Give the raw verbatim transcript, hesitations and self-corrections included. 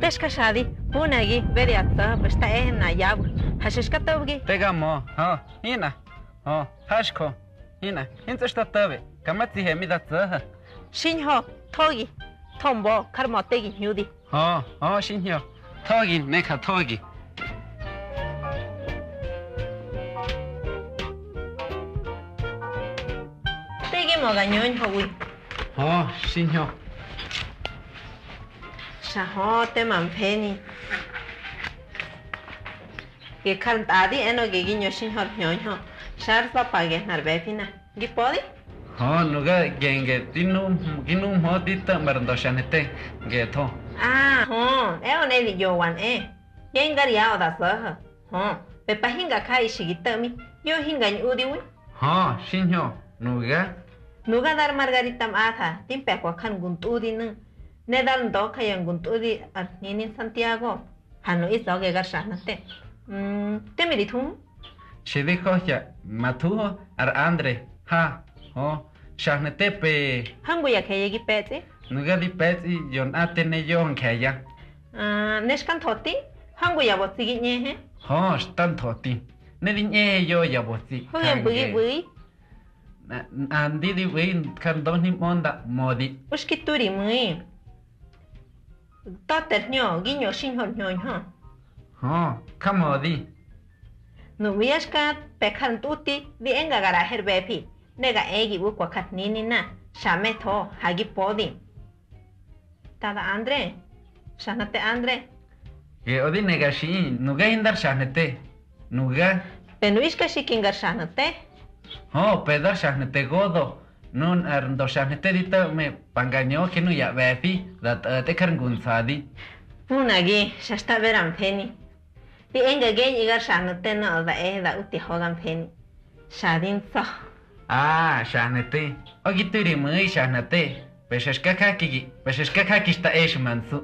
Te xka xadi, punagi, bede ya tsa̱, xta ehe na yawi. Ha xi xka tobgi. Te ga mö, ha, hina, ha, haxko, hina, hintsꞌa xta tobe, ka ma tsihe mi da tsa̱ha. Xiñho, thogi, thombo, kar mö te gi hñudi. Hö, hö, xiñho. Thogi, ne ja thogi. Te gi mö ga ñöñhowi. Hö, xiñho. Xa hö, te ma mfeni. Ge jar ntꞌadi enö ge gi ñö xiñho ar hñöñhö, xár za̱ pa gehna ar ꞌbe̱fina. Gi pödi? Hö, nuga genge di nu, gi numhö di to̱ꞌma ar ndö xanete, ngetho. Ah, hö, eꞌö ne di ꞌyowa nꞌe. Yengar yaꞌö da zo̱ho̱. Hö, pepa hinga jaꞌi xi gi to̱ꞌmi, yo hinga ñꞌudiwi? Hö, xiñho, nuga. Nuga dar Margarita Mꞌatha di mpe̱kwa jar ngu ntꞌudinu̱, ne dar Ndoka ya ngu ntꞌudi ar hnini Nsantiago. Ha nuꞌu̱ za̱ge gar xahnate. Mm, teme ri thuhu? Xi di johya, ma thuhu ar Andre, ha, hö, xahnate pe. Hangu ya je̱ye̱ gi pe̱tsꞌi? Nuga di pe̱tsꞌi yo nꞌate ne yo nje̱ye̱. Ah, ne xka nthöti? Hangu ya bötsi gi ꞌñehe? Hö, xta nthöti. Ne di ꞌñehe yo ya bötsi. Hoga ya mbu̱i ꞌbu̱i? Nꞌa, nꞌa ndi di ꞌbu̱i jar ndöhni mꞌö nda mödi. U xki tu ri mu̱i. Tote ar hñö, gi ñö xiñho ar hñöñhö. Hö, ja mödi. Nuꞌmu̱ ya xka pe̱ jar ntꞌuti, di enga ga ꞌraꞌahe ar ꞌbe̱fi, ne ga e gi ꞌbu̱kwa jar hnini na, xa me tho, ha gi pödi. Tada Andre, xahnate Andre. Geꞌö di ne ga xiꞌi, nuga hindar xahnete. Nuga. Pe nuꞌu̱ xka xiki ngar xahnate? Hö, pe dar xahnete godo. Nunꞌar ndö xahnete di to̱ꞌme, pa nga ñöje nuya ꞌbe̱fi, da tꞌo̱tꞌe jar ngu nsa̱di. Punagi, xa xta ꞌbe ra mfeni. Di enga geñꞌu̱ gar xahnate nöꞌö da e da uti hoga mfeni. Xa di ntsa̱. Ah, xahnete. ꞋO gi tu̱ ri mu̱i xahnate. Pexa xka jakigi, pexa xka jaki xta exu̱ ma nsu.